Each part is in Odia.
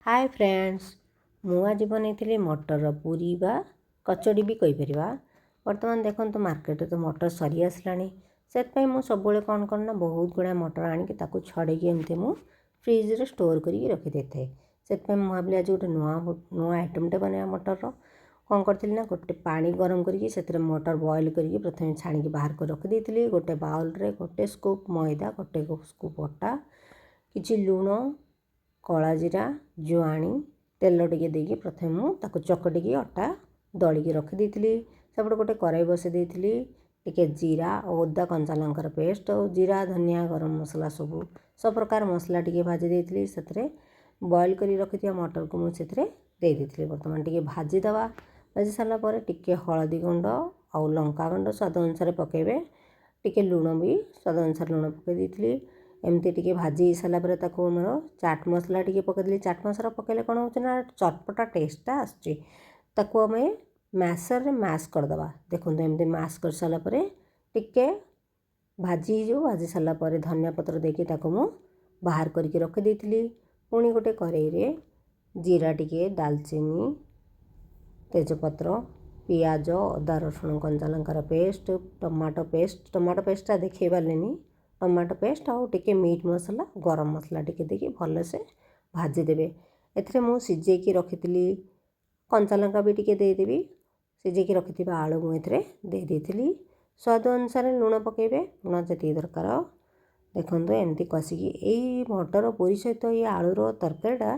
ହାଏ ଫ୍ରେଣ୍ଡସ୍, ମୁଁ ଆଜି ବନେଇଥିଲି ମଟର ପୁରୀ ବା କଚୋଡ଼ି ବି କହିପାରିବା। ବର୍ତ୍ତମାନ ଦେଖନ୍ତୁ, ମାର୍କେଟରେ ତ ମଟର ସରି ଆସିଲାଣି। ସେଥିପାଇଁ ମୁଁ ସବୁବେଳେ କ'ଣ କରେ ନା, ବହୁତ ଗୁଡ଼ାଏ ମଟର ଆଣିକି ତାକୁ ଛଡ଼େଇକି ଏମିତି ମୁଁ ଫ୍ରିଜରେ ଷ୍ଟୋର୍ କରିକି ରଖିଦେଇଥାଏ। ସେଥିପାଇଁ ମୁଁ ଭାବିଲି ଆଜି ଗୋଟେ ନୂଆ ନୂଆ ଆଇଟମ୍ଟେ ବନେଇବା ମଟରର। କ'ଣ କରିଥିଲି ନା, ଗୋଟେ ପାଣି ଗରମ କରିକି ସେଥିରେ ମଟର ବଏଲ୍ କରିକି ପ୍ରଥମେ ଛାଣିକି ବାହାର କରି ରଖିଦେଇଥିଲି। ଗୋଟେ ବାଉଲରେ ଗୋଟେ ସ୍କୁପ୍ ମଇଦା, ଗୋଟେ ସ୍କୁପ୍ ଅଟା, କିଛି ଲୁଣ, କଳା ଜିରା, ଜୁଆଣି, ତେଲ ଟିକେ ଦେଇକି ପ୍ରଥମେ ମୁଁ ତାକୁ ଚକଟିକି ଅଟା ଦଳିକି ରଖିଦେଇଥିଲି। ସେପଟେ ଗୋଟେ କରେଇ ବସାଇ ଦେଇଥିଲି। ଟିକେ ଜିରା ଆଉ ଅଦା କଞ୍ଚା ଲଙ୍କାର ପେଷ୍ଟ ଆଉ ଜିରା, ଧନିଆ, ଗରମ ମସଲା, ସବୁ ସବୁ ପ୍ରକାର ମସଲା ଟିକେ ଭାଜି ଦେଇଥିଲି। ସେଥିରେ ବଏଲ୍ କରି ରଖିଥିବା ମଟରକୁ ମୁଁ ସେଥିରେ ଦେଇ ଦେଇଥିଲି। ବର୍ତ୍ତମାନ ଟିକେ ଭାଜିଦେବା। ଭାଜି ସାରିଲା ପରେ ଟିକେ ହଳଦୀ ଗୁଣ୍ଡ ଆଉ ଲଙ୍କା ଗୁଣ୍ଡ ସ୍ୱାଦ ଅନୁସାରେ ପକାଇବେ। ଟିକେ ଲୁଣ ବି, ସ୍ୱାଦ ଅନୁସାରେ ଲୁଣ ପକାଇ ଦେଇଥିଲି। ଏମିତି ଟିକେ ଭାଜି ହେଇସାରିଲା ପରେ ତାକୁ ଆମର ଚାଟ୍ ମସଲା ଟିକେ ପକାଇଦେଲି। ଚାଟ୍ ମସଲା ପକାଇଲେ କ'ଣ ହେଉଛି ନା, ଚଟପଟା ଟେଷ୍ଟଟା ଆସୁଛି। ତାକୁ ଆମେ ମ୍ୟାସରରେ ମ୍ୟାସ୍ କରିଦେବା। ଦେଖନ୍ତୁ, ଏମିତି ମ୍ୟାସ୍ କରିସାରିଲା ପରେ ଟିକେ ଭାଜି ହେଇଯିବ। ଭାଜି ସାରିଲା ପରେ ଧନିଆ ପତ୍ର ଦେଇକି ତାକୁ ମୁଁ ବାହାର କରିକି ରଖିଦେଇଥିଲି। ପୁଣି ଗୋଟେ କରେଇରେ ଜିରା ଟିକେ, ଡାଲଚିନି, ତେଜପତ୍ର, ପିଆଜ, ଅଦା, ରସୁଣ, କଞ୍ଚା ଲଙ୍କାର ପେଷ୍ଟ, ଟମାଟୋ ପେଷ୍ଟ। ଟମାଟୋ ପେଷ୍ଟଟା ଦେଖାଇ ପାରିଲିନି। ଟମାଟୋ ପେଷ୍ଟ ଆଉ ଟିକେ ମିଟ୍ ମସଲା, ଗରମ ମସଲା ଟିକେ ଦେଇକି ଭଲସେ ଭାଜିଦେବେ। ଏଥିରେ ମୁଁ ସିଝେଇକି ରଖିଥିଲି କଞ୍ଚା ଲଙ୍କା ବି ଟିକେ ଦେଇଦେବି। ସିଝେଇକି ରଖିଥିବା ଆଳୁ ମୁଁ ଏଥିରେ ଦେଇ ଦେଇଥିଲି। ସ୍ୱାଦ ଅନୁସାରେ ଲୁଣ ପକାଇବେ, ଲୁଣ ଯେତିକି ଦରକାର। ଦେଖନ୍ତୁ, ଏମିତି କଷିକି ଏଇ ମଟର ପୁରୀ ସହିତ ଏଇ ଆଳୁର ତରକାରୀଟା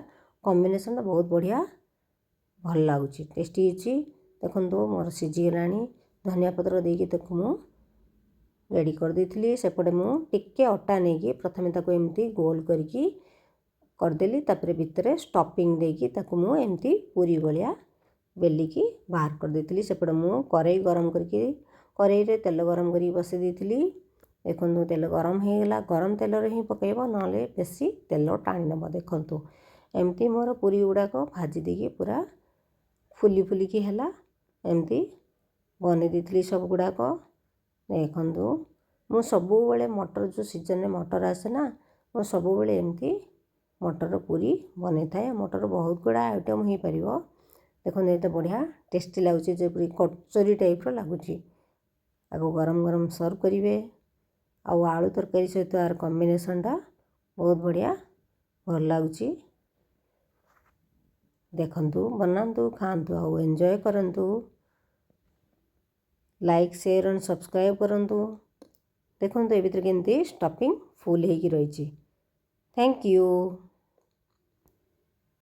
କମ୍ବିନେସନ୍ଟା ବହୁତ ବଢ଼ିଆ ଭଲ ଲାଗୁଛି, ଟେଷ୍ଟି ଅଛି। ଦେଖନ୍ତୁ, ମୋର ସିଝିଗଲାଣି। ଧନିଆ ପତ୍ର ଦେଇକି ତାକୁ ମୁଁ ରେଡ଼ି କରିଦେଇଥିଲି। ସେପଟେ ମୁଁ ଟିକେ ଅଟା ନେଇକି ପ୍ରଥମେ ତାକୁ ଏମିତି ଗୋଲ କରିକି କରିଦେଲି। ତାପରେ ଭିତରେ ଷ୍ଟଫିଂ ଦେଇକି ତାକୁ ମୁଁ ଏମିତି ପୁରୀ ଭଳିଆ ବେଲିକି ବାହାର କରିଦେଇଥିଲି। ସେପଟେ ମୁଁ କରେଇ ଗରମ କରିକି, କରେଇରେ ତେଲ ଗରମ କରିକି ବସାଇ ଦେଇଥିଲି। ଦେଖନ୍ତୁ, ତେଲ ଗରମ ହେଇଗଲା। ଗରମ ତେଲରେ ହିଁ ପକାଇବ, ନହେଲେ ବେଶୀ ତେଲ ଟାଣି ନେବ। ଦେଖନ୍ତୁ, ଏମିତି ମୋର ପୁରୀ ଗୁଡ଼ାକ ଭାଜି ଦେଇକି ପୁରା ଫୁଲି ଫୁଲିକି ହେଲା। ଏମିତି ବନେଇ ଦେଇଥିଲି ସବୁ ଗୁଡ଼ାକ। ଦେଖନ୍ତୁ, ମୁଁ ସବୁବେଳେ ମଟର, ଯେଉଁ ସିଜନରେ ମଟର ଆସେ ନା, ମୁଁ ସବୁବେଳେ ଏମିତି ମଟର ପୁରୀ ବନେଇଥାଏ। ମଟର ବହୁତ ଗୁଡ଼ା ଆଇଟମ୍ ହେଇପାରିବ। ଦେଖନ୍ତୁ, ଏତେ ବଢ଼ିଆ ଟେଷ୍ଟି ଲାଗୁଛି, ଯେପରି କଚୋରି ଟାଇପ୍ର ଲାଗୁଛି। ଆକୁ ଗରମ ଗରମ ସର୍ଭ କରିବେ ଆଉ ଆଳୁ ତରକାରୀ ସହିତ ଆର କମ୍ବିନେସନ୍ଟା ବହୁତ ବଢ଼ିଆ ଭଲ ଲାଗୁଛି। ଦେଖନ୍ତୁ, ବନାନ୍ତୁ, ଖାଆନ୍ତୁ ଆଉ ଏନ୍ଜୟ କରନ୍ତୁ। ଲାଇକ୍, ସେୟାର ଆଣ୍ଡ ସବସ୍କ୍ରାଇବ୍ କରନ୍ତୁ। ଦେଖନ୍ତୁ, ଏ ଭିତରେ କେମିତି ଷ୍ଟଫିଂ ଫୁଲ୍ ହେଇକି ରହିଛି। Thank you.